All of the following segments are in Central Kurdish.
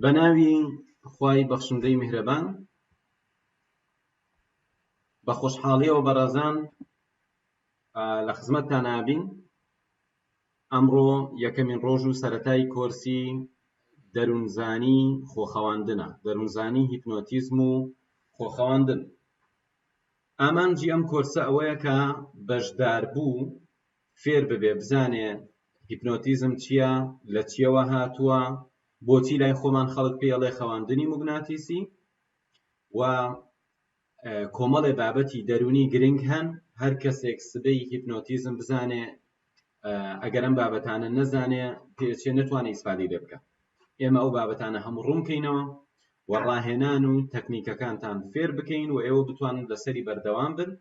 بەناوی خوای بەخشندەی میهرەبان بە خۆشحاڵیەوە بەڕێزان لە خزمەتتان ئابین ئەمڕۆ یەکەمین ڕۆژ و سەرەتای کۆرسی دەروونزانی خۆخەواندنە دەروونزانی هیپنۆتیزم و خۆخەواندن ئامانجی ئەم کۆرسە ئەوەیە کە بەشداربوو فێر ببێ بزانێ هیپنۆتیزم چییە، لە چییەوە هاتووە، بۆچی لای خۆمان خەڵک پێی ئەڵێ خەواندنی موگناتیسی و کۆمەڵێ بابەتی دەروونی گرنگ هەن هەر کەسێک سبەی هیپنۆتیزم بزانێ ئەگەر ئەم بابەتانە نەزانێ پێچێ نەتوانێ ئیسفادەی لێ بکە ئێمە ئەو بابەتانە هەموو ڕوون کەینەوە و ڕاهێنان و تەکنیکەکانتان فێر بکەین و ئێوە بتوانن لەسەری بەردەوام بن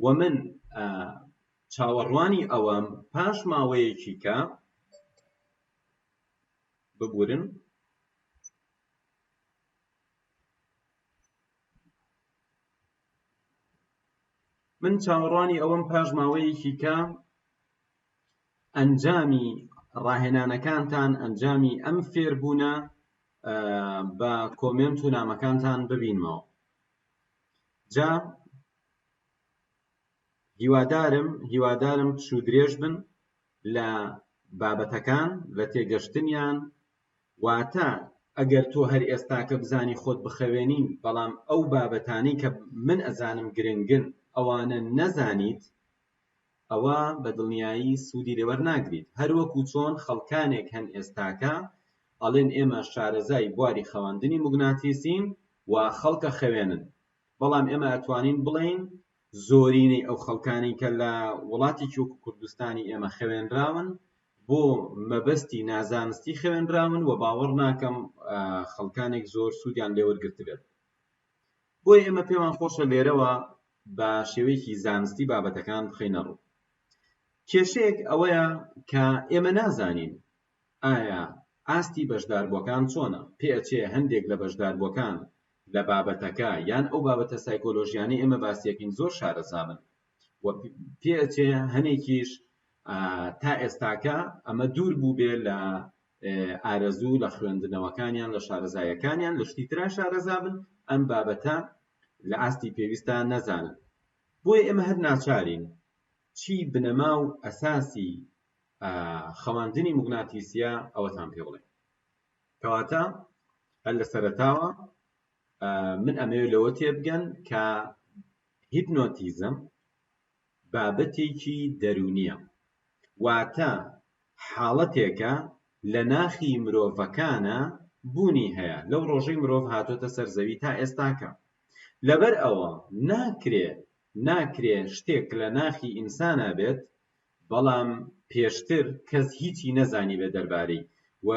و من چاوەڕوانی ئەوەم پاش ماوەیەکی کە ببورن من چاوەڕوانی ئەوەم پاش ماوەیەکی کە ئەنجامی ڕاهێنانەکانتان ئەنجامی ئەم فێربوونە بە کۆمێنت و نامەکانتان ببینمەوە جا هیوادارم هیوادارم پشوو درێژ بن لە بابەتەکان لە تێگەشتنیان واتە ئەگەر تۆ هەر ئێستاکە بزانی خۆت بخەوێنی بەڵام ئەو بابەتانەی کە من ئەزانم گرنگن ئەوانە نەزانیت ئەوە بە دڵنیایی سوودی لێ وەرناگریت هەروەکو چۆن خەڵکانێک هەن ئێستاکە ئەڵێن ئێمە شارەزای بواری خەواندنی موگناتیسین و خەڵکە خەوێنن بەڵام ئێمە ئەتوانین بڵێین زۆرینەی ئەو خەڵکانەی کە لە وڵاتێکی وەکو کوردستانی ئێمە خەوێنراون بۆ مەبەستی نازانستی خەوێنراون و باوەڕ ناکەم خەڵکانێک زۆر سوودیان لێوەرگرتبێت. بۆیە ئێمە پێمان خۆشە لێرەوە بە شێوەیەکی زانستی بابەتەکان بخەینە ڕوو. کێشەیەک ئەوەیە کە ئێمە نازانین ئایا ئاستی بەشداربووەکان چۆنە؟ پێئەچێ هەندێک لە بەشداربووەکان لە بابەتەکە یان ئەو بابەتە سایکۆلۆژیانەی ئێمە باسیەکەین زۆر شارەزابن و پێئەچێ هەنێکیش تا ئێستاکە ئەمە دوور بووبێ لە ئارەزوو لە خوێندنەوەکانیان لە شارەزایەکانیان لە شتی ترا شارەزابن ئەم بابەتە لە ئاستی پێویستا نەزانن بۆیە ئێمە هەر ناچارین چی بنەما و ئەساسی خەواندنی موگناتیسیە ئەوەتان پێ بڵێم کەواتە هەر لە سەرەتاوە من ئەمەوێت لەوە تێبگەن کە هیپنۆتیزم بابەتێکی دەروونیە واتە حاڵەتێکە لە ناخی مرۆڤەکانە بوونی هەیە لەو ڕۆژەی مرۆڤ هاتۆتە سەر زەوی تا ئێستاکە لەبەر ئەوە ناکرێ ناکرێ شتێک لە ناخی ئینسانا بێت بەڵام پێشتر کەس هیچی نەزانیبێت دەربارەی و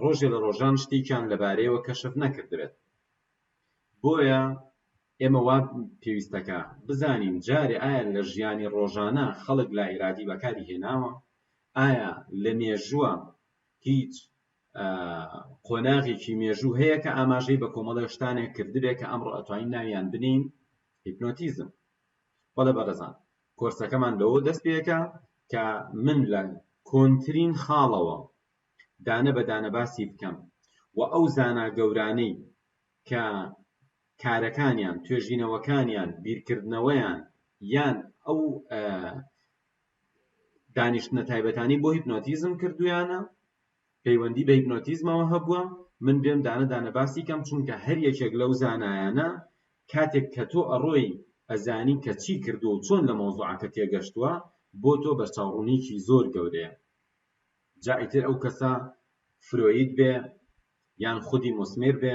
ڕۆژێ لە ڕۆژان شتێکیان لەبارەیەوە کەشف نەکردبێت. بۆیە ئێمە وا پێویستەکا بزانین جارێ ئایا لە ژیانی ڕۆژانە خەڵک لائیرادی بەکاری هێناوە؟ ئایا لە مێژووە هیچ قۆناغێکی مێژوو هەیە کە ئاماژەی بە کۆمەڵێ شتانێک کردبێ کە ئەمڕۆ ئەتوانین ناویان بنێین هیپنۆتیزم؟ بەڵێ بەڕێزان کۆرسەکەمان لەوە دەست پێکا کە من لە کۆنترین خاڵەوە دانە بە دانە باسی بکەم و ئەو زانا گەورانەی کە کارەکانیان، توێژینەوەکانیان، بیرکردنەوەیان یان ئەو دانیشتنە تایبەتانەی بۆ هیپنۆتیزم کردویانە پەیوەندی بە هیپنۆتیزمەوە هەبووە من بێم دانە دانە باسی کەم چونکە هەر یەکێک لەو زانایانە کاتێک کە تۆ ئەڕۆی ئەزانی کە چی کردووە و چۆن لە مەوزوعەکە تێگەشتووە بۆ تۆ بەرچاوڕوونیکی زۆر گەورەیە جا ئیتر ئەو کەسە فرۆید بێ یان خودی مۆسمێر بێ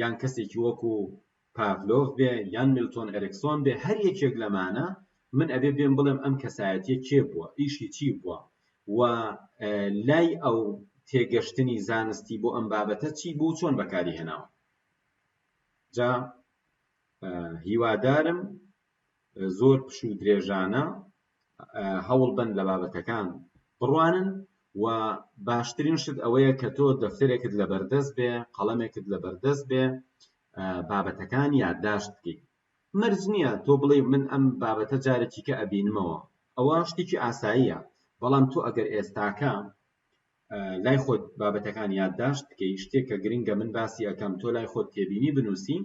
یان کەسێکی وەکو پاڤلۆڤ بێ یان میلتۆن ئەرێکسۆن بێ هەر یەکێک لەمانە من ئەبێ بێم بڵێم ئەم کەسایەتیە کێ بووە ئیشی چی بووە و لای ئەو تێگەشتنی زانستی بۆ ئەم بابەتە چی بوو چۆن بەکاری هێناوە جا هیوادارم زۆر پشوو درێژانە هەوڵ بەن لە بابەتەکان بڕوانن و باشترین شت ئەوەیە کە تۆ دەفتەرێکت لەبەردەست بێ قەڵەمێکت لەبەردەست بێ بابەتەکان یادداشت بکەیت مەرج نییە تۆ بڵێ من ئەم بابەتە جارێکی کە ئەبینمەوە ئەوە شتێکی ئاساییە بەڵام تۆ ئەگەر ئێستاکە. لای خۆت بابەتەکان یادداشت بکەی، شتێک کە گرنگە من باسی ئەکەم تۆ لای خۆت تێبینی بنووسی،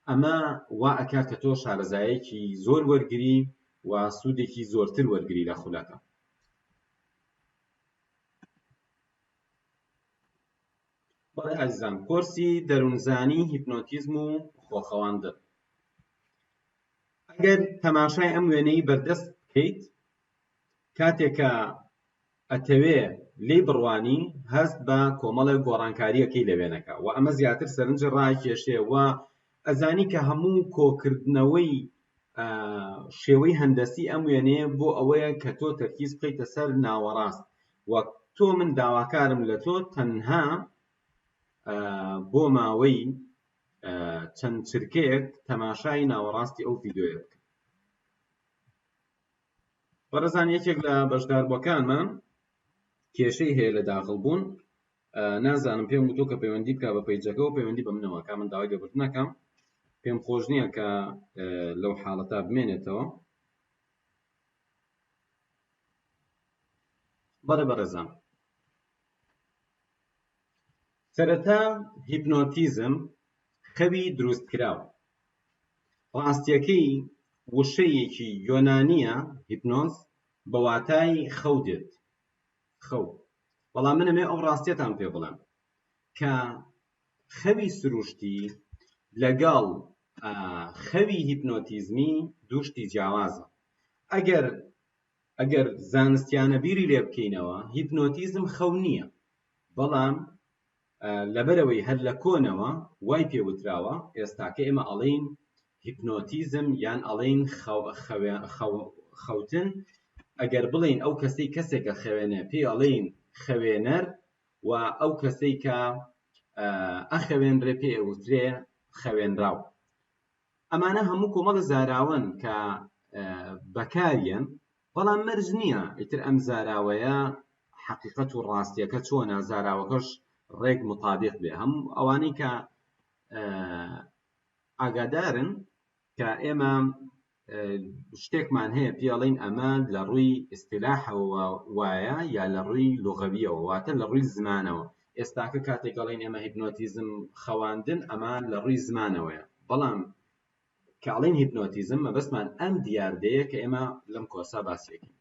ئەمە وا ئەکا کە تۆ شارەزایەکی زۆر وەرگری و سوودێکی زۆرتر وەرگری لە خولەکە. بەڵێ ئازیزان کۆرسی دەروونزانی هیپنۆتیزم و خۆخەواندن. ئەگەر تەماشای ئەم وێنەی بەردەست بکەیت کاتێک کە ئەتەوێ لێی بڕوانی هەست بە کۆمەڵێک گۆڕانکاری ئەکەی لە وێنەکە و ئەمە زیاتر سەرنجت ڕاکێشێ و ئەزانی کە هەموو کۆکردنەوەی شێوەی هەندەسی ئەم وێنەیە بۆ ئەوەیە کە تۆ تەرکیز بخەیتە سەر ناوەڕاست و تۆ من داواکارم لە تۆ تەنها بۆ ماوەی چەند چرکەیەک تەماشای ناوەڕاستی ئەو ڤیدیۆیە بکە. بەڕێزان یەکێک لە بەشداربووەکانمان کێشەی هەیە لە داخڵ بوون نازانم پێم وتووە کە پەیوەندی بکە بە پەیجەکەەوە پەیوەندی بە منەوە کا من داوای لێبوردن نەکەم پێم خۆش نییە کە لەو حاڵەتا بمێنێتەوە بەڵێ بەڕێزان سەرەتا هیپنۆتیزم خەوی دروستکراو ڕاستیەکەی وشەیەکی یۆنانیە هیپنۆز بە واتای خەو دێت خەو بەڵام من ئەمەوێ ئەو ڕاستیەتان پێ بڵێم کە خەوی سروشتی لەگەڵ خەوی هیپنۆتیزمی دوو شتی جیاوازە ئەگەر ئەگەر زانستیانە بیری لێ بکەینەوە هیپنۆتیزم خەو نییە بەڵام لەبەرئەوەی هەر لە کۆنەوە وای پێ وتراوە، ئێستاکە ئێمە ئەڵێین هیپنۆتیزم یان ئەڵێین خەوتن، ئەگەر بڵێین ئەو کەسەی کەسێک ئەخەوێنێ پێی ئەڵێین خەوێنەر و ئەو کەسەی کە ئەخەوێنرێ پێی ئەوترێ خەوێنراو. ئەمانە هەموو کۆمەڵە زاراوەن کە بەکاریەن بەڵام مەرج نییە ئیتر ئەم زاراوەیە حەقیقەت و ڕاستیەکە چۆنە زاراوەکەش ڕێک مطابق بێ هەموو ئەوانەی کە ئاگادارن کە ئێمە شتێکمان هەیە پێڵین ئەمە لە ڕووی ئیستیلاحەوە وایە یا لە ڕووی لغەویەوە واتە لە ڕووی زمانەوە ئێستاکە کاتێک ئەڵێین ئێمە هیپنۆتیزم خەواندن ئەمە لە ڕووی زمانەوەیە بەڵام کە ئەڵێین هیپنۆتیزم مەبەستمان ئەم دیاردەیە کە ئێمە لەم کۆرسا باسی ئەکەین.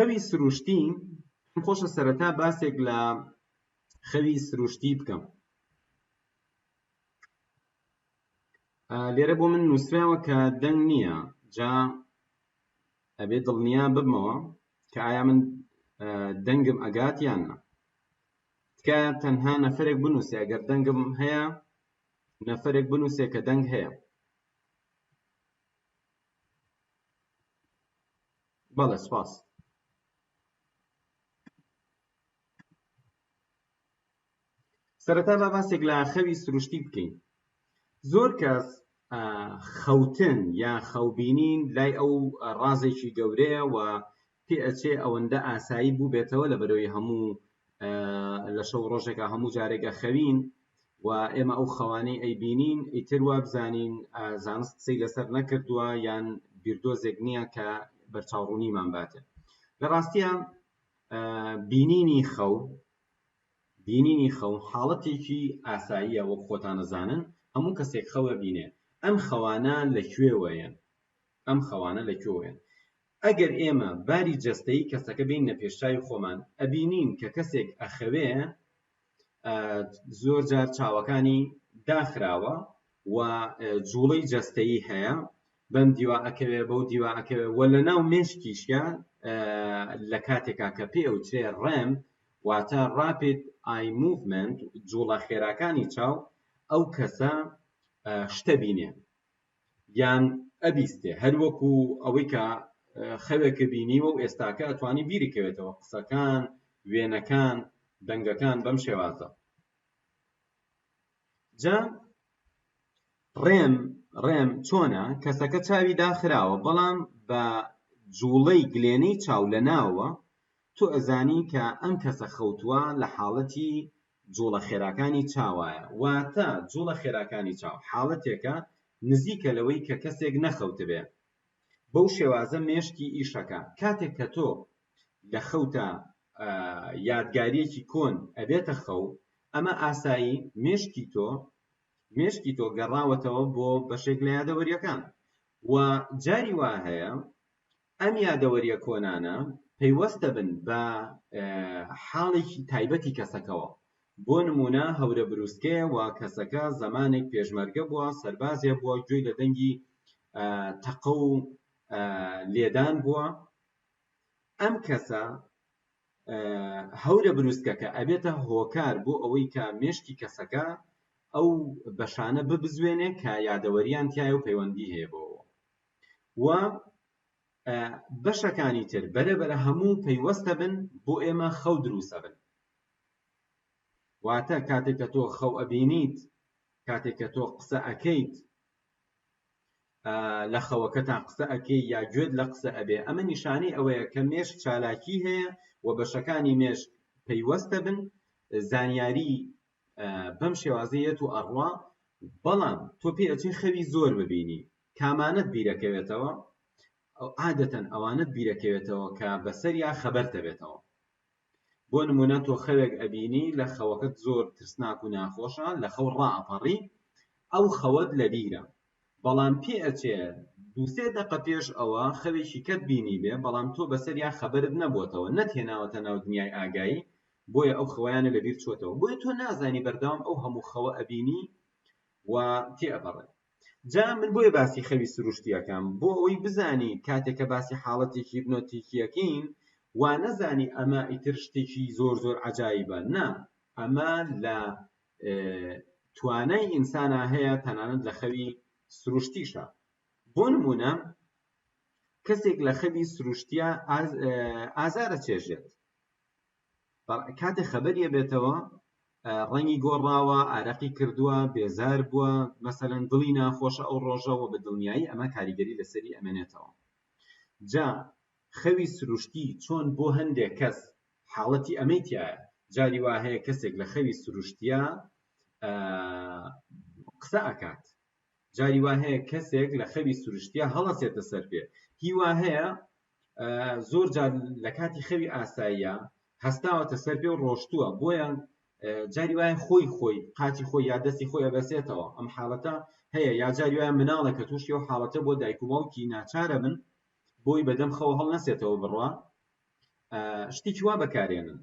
خەوی سروشتی پێم خۆشە سەرەتا باسێک لە خەوی سروشتی بکەم. لێرە بۆ من نووسراوە کە دەنگ نییە جا ئەبێ دڵنیا ببمەوە کە ئایا من دەنگم ئەگات یان نا تکایە تەنها نەفرێک بنووسێ ئەگەر دەنگم هەیە نەفرێک بنووسێ کە دەنگ هەیە بەڵێ سپاس سەرەتا با باسێک لە خەوی سروشتی بکەین. زۆر کەس خەوتن یا خەوبینین لای ئەو ڕازێکی گەورەیە و پێ ئەچێ ئەوەندە ئاسایی بووبێتەوە لە بەرەوەی هەموو لە شەو ڕۆژێکا هەموو جارێک ئەخەوین و ئێمە ئەو خەوانەی ئەیبینین ئیتر وابزانین زانست قسەی لەسەر نەکردووە یان بیردۆزێک نییە کە بەرچاوڕوونیمان باتێ لە ڕاستیە بینینی خەو بینینی خەو حاڵەتێکی ئاساییە وەک خۆتان ئەزانن هەموو کەسێک خەو ئەبینێ ئەم خەوانە لە کوێوەیەن ئەم خەوانە لە کوێوەیەن ئەگەر ئێمە باری جەستەیی کەسەکە بیننە پێشچاوی خۆمان ئەبینین کە کەسێک ئەخەوێ زۆر جار چاوەکانی داخراوە و جوڵەی جەستەیی هەیە بەم دیوا ئەکەوێ بەو دیوا ئەکەوێ و لە ناو مێشکیشیا لە کاتێکا کە پێ ئەوترێ ڕێم واتە Rapid Eye Movement جوڵە خێراکانی چاو ئەو کەسە شتە بینێ یان ئەبیستێ هەر وەکو ئەوەی کە خەوێکە بینیوە و ئێستاکە ئەتوانی بیری کەوێتەوە قسەکان وێنەکان دەنگەکان بەم شێوازە جا ڕێم ڕێم چۆنە کەسەکە چاوی داخراوە بەڵام بە جوڵەی گلێنەی چاو لە ناوە تۆ ئەزانی کە ئەم کەسە خەوتووە لە حاڵەتی. جوڵە خێراکانی چاوایە واتە جوڵە خێراکانی چاو حاڵەتێکە نزیکە لەوەی کە کەسێک نەخەوتبێ بەو شێوازە مێشکی ئیشەکا کاتێک کە تۆ لە خەوتا یادگاریەکی کۆن ئەبێتە خەو ئەمە ئاسایی مێشکی تۆ مێشکی تۆ گەڕاوەتەوە بۆ بەشێک لە یادەوەریەکان و جاری وا هەیە ئەم یادەوەریە کۆنانە پەیوەستە بن بە حاڵێکی تایبەتی کەسەکەوە بۆ نمونە هەورە بروسکەیە و کەسەکە زەمانێک پێشمەرگە بووە سەربازێ بووە گوێی لە دەنگی تەقە و لێدان بووە ئەم کەسە هەورە بروسکەکە ئەبێتە هۆکار بۆ ئەوەی کە مێشکی کەسەکە ئەو بەشانە ببزوێنێ کە یادەوەریان تایە و پەیوەندی هەیە بەوە و بەشەکانی تر بەرە بەرە هەموو پەیوەستە بن بۆ ئێمە خەو دروستە بن واتە کاتێک کە تۆ خەو ئەبینیت کاتێک کە تۆ قسە ئەکەیت لە خەوەکەتان قسە ئەکەی یا گوێت لە قسە ئەبێ ئەمە نیشانەی ئەوەیە کە مێشک چالاکی هەیە و بەشەکانی مێشک پەیوەستە بن زانیاری بەم شێوازە یەت و ئەڕوا بەڵام تۆ پێ ئەچێ خەوی زۆر ببینی کامانەت بیرەکەوێتەوە عادەتەن ئەوانەت بیرەکەوێتەوە کە بەسەریا خەبەرتە بێتەوە بۆ نمونە تۆ خەوێک ئەبینی لە خەوەکەت زۆر ترسناک و ناخۆشە لە خەو ڕائەپەڕی ئەو خەوەت لەبیرە بەڵام پێ ئەچێ دووسێ دەقە پێش ئەوە خەوێکی کەت بینیبێ بەڵام تۆ بەسەریا خەبەرت نەبۆتەوە نەتهێناوەتە ناو دنیای ئاگایی بۆیە ئەو خەوەیانە لەبیر چۆتەوە بۆیە تۆ نازانی بەردەوام ئەو هەموو خەوە ئەبینی و تێئەپەڕێ. جا من بۆیە باسی خەوی سروشتی ئەکەم بۆ ئەوەی بزانی کاتێک کە باسی حاڵەتێکی هیپنۆتیکی ئەکەین وا نەزانی ئەمە ئیتر شتێکی زۆر زۆر عەجایبە نا ئەمە لە توانای ئینسانا هەیە تەنانەت لە خەوی سروشتیشا بۆ نمونە کەسێک لە خەوی سروشتیا ئازارە چێژێت کاتێ خەبەری ئەبێتەوە ڕەنگی گۆڕاوە ئارەقی کردووە بێزار بووە مەسەلەن دڵی ناخۆشە ئەو ڕۆژە و بە دڵنیایی ئەمە کاریگەری لەسەری ئەمێنێتەوە جا خەوی سروشتی چۆن بۆ هەندێک کەس حاڵەتی ئەمەی تایە جاری وا هەیە کەسێک لە خەوی سروشتیا قسە ئەکات جاری وا هەیە کەسێک لە خەوی سروشتیا هەڵەسێتە سەر پێ هی وا هەیە زۆر جار لە کاتی خەوی ئاساییە هەستاوەتە سەر پێ و ڕۆشتووە بۆیە جاری وایە خۆی خۆی قاچی خۆی یا دەستی خۆی ئەبەسێتەوە ئەم حاڵەتە هەیە یا جاری وایە مناڵە کە تووشی ئەو حاڵەتە بۆ دایک و باوکی ناچارە بن بۆی بەدەم خەوە هەڵنەسێتەوە بڕوا شتێکی وا بەکارێنن.